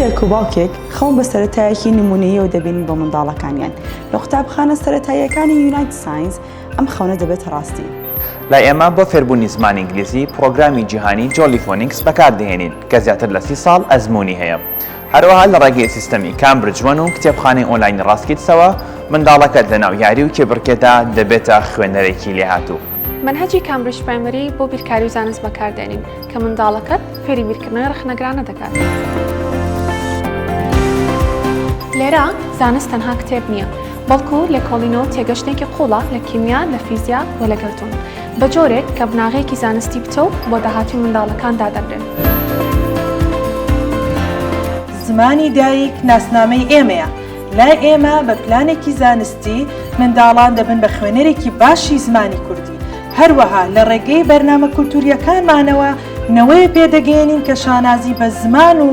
دایک و باوکێک خەون بە سەرەتایەکی نموونەییەوە دەبینن بۆ منداڵەکانیان. لە قوتابخانە سەرەتاییەکانی یونایت ساینس ئەم خەونە دەبێتە ڕاستی. لای ئێمە بۆ فێربوونی زمانی ئینگلیزی پڕۆگرامی جیهانی Jolly Phonics بەکاردەهێنین کە زیاتر لە 30 ساڵ ئەزموونی هەیە. هەروەها لە ڕێگەی سیستەمی Cambridge One و کتێبخانەی ئۆنلاینی ڕاستکیدسەوە منداڵەکەت لەناو یاری و کێبڕکێدا دەبێتە خوێنەرێکی لێهاتوو. مەنهەجی Cambridge Primary بۆ بیرکاری و زانست بەکاردێنین کە منداڵەکەت فێری بیرکردنەوەی ڕەخنەگرانە دەکات. لێرە زانست تەنها کتێب نییە، بەڵکو لێکۆڵینەوە و تێگەشتنێکی قووڵە لە کیمیا، لە فیزیا و لە گەردوون، بە جۆرێک کە بناغەیەکی زانستی پتەو بۆ داهاتووی منداڵەکان دادەنرێن. زمانی دایک ناسنامەی ئێمەیە، لای ئێمە بە پلانێکی زانستی منداڵان دەبن بە خوێنەرێکی باشی زمانی کوردی، هەروەها لە ڕێگەی بەرنامە کولتوورییەکانمانەوە نەوەیە پێدەگەیەنین کە شانازی بە زمان و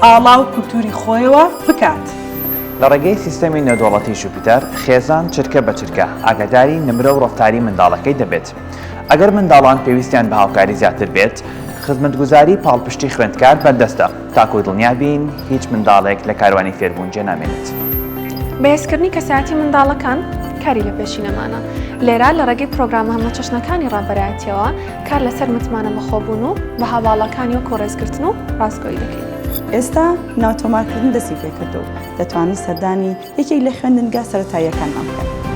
ئاڵا و کولتووری خۆیەوە بکات. لە ڕێگەی سیستەمی نێودەوڵەتی ژوپیتەر، خێزان چرکە بە چرکە ئاگاداری نمرە و ڕەفتاری منداڵەکەی دەبێت. ئەگەر منداڵان پێویستیان بە هاوکاری زیاتر بێت، خزمەتگوزاری پاڵپشتی خوێندکار بەردەستە تاکو دڵنیا بین هیچ منداڵێک لە کاروانی فێربوون جێنامێنێت. بەهێزکردنی کەسایەتی منداڵەکان کاری لەپێشینەمانە. لێرە لە ڕێگەی پرۆگرامە هەمەچەشنەکانی ڕابەرایەتییەوە کار لەسەر متمانە بەخۆبوون و بەها باڵاکانی وەکو ڕێزگرتن و ڕاستگۆیی دەکەین. ئێستا ناوتۆمارکردن دەستی پێکردووە و دەتوانن سەردانی یەکێک لە خوێندنگا سەرەتاییەکانمان بکەن.